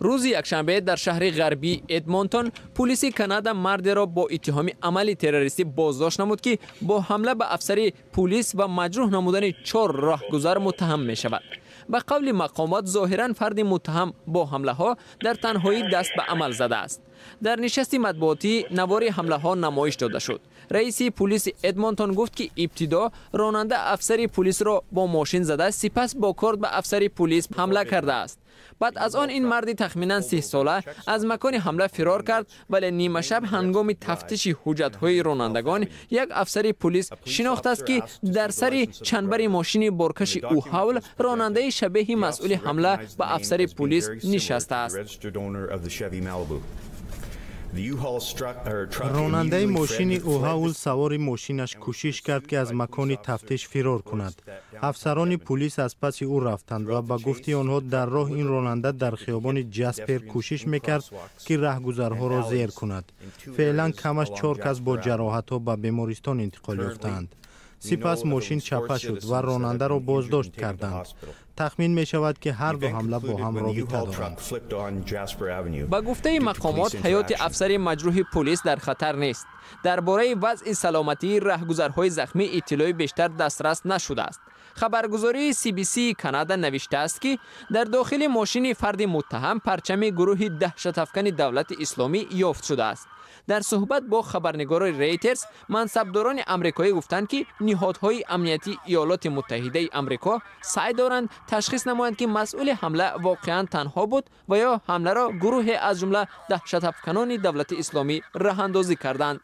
Рӯзи якшанбе дар шаҳри ғарбии Эдмонтон пулиси Канада мардеро бо иттиҳоми амали террористӣ боздошт намуд, ки бо ҳамла ба афсари пулис ва маҷрӯҳ намудани чор роҳгузар муттаҳам мешавад. Ба қавли мақомот, зоҳиран фарди муттаҳам бо ҳамлаҳо дар танҳоӣ даст ба амал задааст. Дар нишасти матбуотӣ навори ҳамлаҳо намоиш дода шуд. Раиси пулиси Эдмонтон гуфт, ки ибтидо ронанда афсари пулисро бо мошин зада, сипас бо корд ба афсари пулис ҳамла кардааст. Баъд аз он ин марди тахминан 30 сола аз макони ҳамла фирор кард, вале нимашаб ҳангоми тафтиши ҳуҷҷатҳои ронандагон як афсари пулис шинохтааст, ки дар сари чанбари мошини боркаши U-Haul ронандаи шабеҳи масъули ҳамла ба афсари пулис нишастааст. Ронандаи мошини U-Haul савори мошинаш кӯшиш кард, ки аз макони тафтиш фирор кунад. Афсарони пулис аз паси ӯ рафтанд ва, ба гуфти онҳо, дар роҳ ин ронанда дар хиёбони Ҷаспер кӯшиш мекард, ки раҳгузарҳоро зер кунад. Феълан камаш чор кас бо ҷароҳатҳо ба бемористон интиқол ёфтаанд. Сипас мошин чапа шуд ва ронандаро боздошт карданд. Тахмин мешавад, ки ҳар ду ҳамла бо ҳам робита доранд. Ба гуфтаи мақомот, ҳаёти афсари маҷрӯҳи пулис дар хатар нест. Дар бораи вазъи саломатии раҳгузарҳои захмӣ иттилои бештар дастрас нашудааст. Хабаргузории CBC Канада навиштааст, ки дар дохили мошини фарди муттаҳам парчами гурӯҳи даҳшатафкани Давлати Исломӣ ёфт шудааст. Дар суҳбат бо хабарнигори Рейтерс мансабдорони амрикоӣ гуфтанд, ки ниҳодҳои амниятии Иёлоти Муттаҳидаи Амрико саъй доранд ташхис намоянд, ки масъули ҳамла воқеан танҳо буд ва ё ҳамларо гурӯҳе, аз ҷумла даҳшатафканони Давлати Исломӣ, роҳандозӣ карданд.